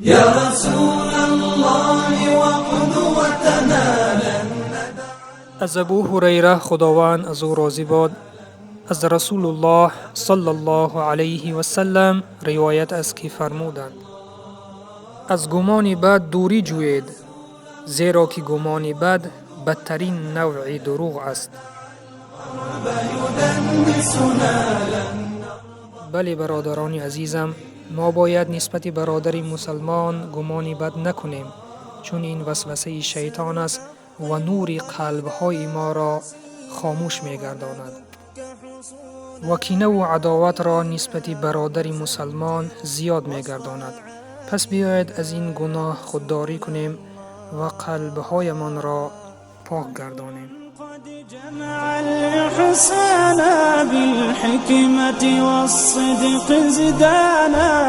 يا رسول الله وقدوتنا لن. Аз Абу Ҳурайра, Худованд аз ӯ розӣ бод, аз Расулуллоҳ саллаллоҳу алайҳи васаллам ривоят аст, ки фармуданд: «Аз гумони бад дурӣ ҷӯед, зеро ки гумони бад бадтарин навъи дурӯғ аст». Бале, бародарони азизам, мо бояд нисбати бародари мусалмон гумони бад накунем, чун ин васвасаи шайтон аст ва нури қалбҳои моро хомӯш мегардонад ва кинаву адоватро нисбати бародари мусалмон зиёд мегардонад. Пас биёед, аз ин гуноҳ худдорӣ кунем ва қалбҳоямонро пок гардонем. قد جمع الإحسان بالحكمة والصدق ازدانا.